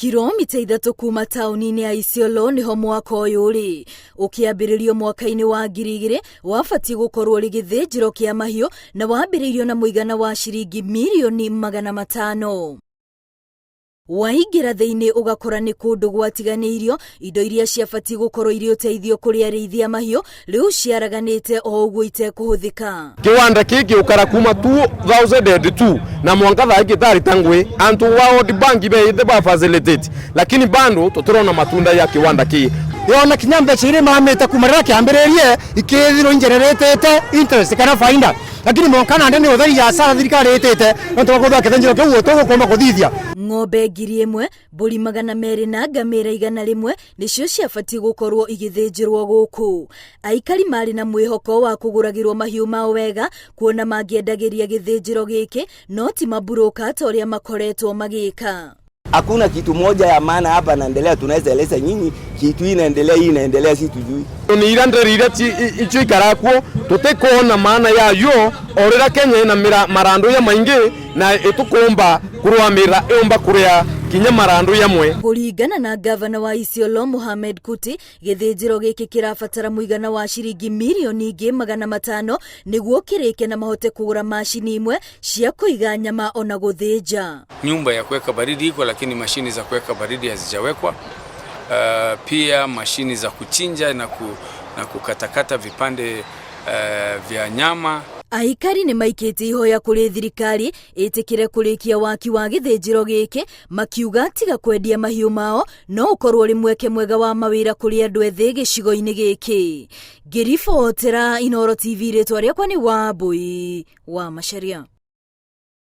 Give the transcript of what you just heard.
Kilomita 3 kuma taũni-inĩ ya Isiolo nĩho mwako ũyũ ũrĩ. Ũkĩambĩrĩrio mwaka-inĩ wa 2000, wabatiĩ gũkorwo ũrĩ gĩthĩnjĩro kĩa mahiũ na wambĩrĩirio na mũigana wa ciringi mirioni 500. Waingĩra thĩinĩ ũgakora nĩ kũndũ gwatiganĩirio, indo iria ciabatiĩ gũkorwo irĩ ũteithio kũrĩ arĩithi a mahiũ rĩu ciaraganĩte o ũguo itekũhũthĩka. Kiwanda kii giukara kuma 2002 na mwanka thaa gitari ta ngui antu wa World Bank beite ba facilitate, lakini bado tutirona matunda ya kiwanda kii. Yona kinya mbeca iria mamite kuma riria kiambiririe ikithirwo ingeneratete interest kana faida, lakini monka nande ni utheri ya sara thirikari itite no twakuthwa kithenjero kiu tugukomba kuthithia. Ng'ombe 1000, mbũri 200 na ngamĩra 100 nĩcio ciabatiĩ gũkorwo igĩthĩnjĩrwo gũkũ. Aikari marĩ na mwĩhoko wa kũgũragĩrwo mahiũ mao wega kuona mangĩendagĩria gĩthĩnjĩro gĩkĩ no ti maburũka ta ũrĩa makoretwo magĩka. Hakuna kitu moja ya maana hapa naendelea, tunaweza eleza nyinyi kitu hii inaendelea, hii inaendelea, si tujui. Ni ira ndĩrire icio ikara kuo tutikuona maana yayo orira Kenya ina marandu ya maingi na itukumba kurwamira iumba kuria kinya marandu yamwe. Kũringana na gavana wa Isiolo Mohamed Kuti, gĩthĩnjĩro gĩkĩ kĩrabatara mũigana wa ciringi mirioni ingĩ 500 nĩguo kĩrĩke na mahote kũgũra macini imwe cia kũiga nyama ona gũthĩnja. Nyumba ya kuweka baridi iko, lakini mashini za kuweka baridi hazijawekwa. Pia mashini za kuchinja na kukatakata vipande vya nyama. Aikari nĩ maikĩtie ihoya kũrĩ thirikari ĩtĩkĩre kũrĩkia waki wa gĩthĩnjĩro gĩkĩ, makiuga tiga kwendia mahiũ mao no ũkorwo ũrĩ mweke mwega wa mawĩra kũrĩ andũ ethĩ gĩcigo-inĩ gĩkĩ. Ngĩribotera Inooro TV, rĩtwa rĩakwa nĩ Wambui wa Macharia.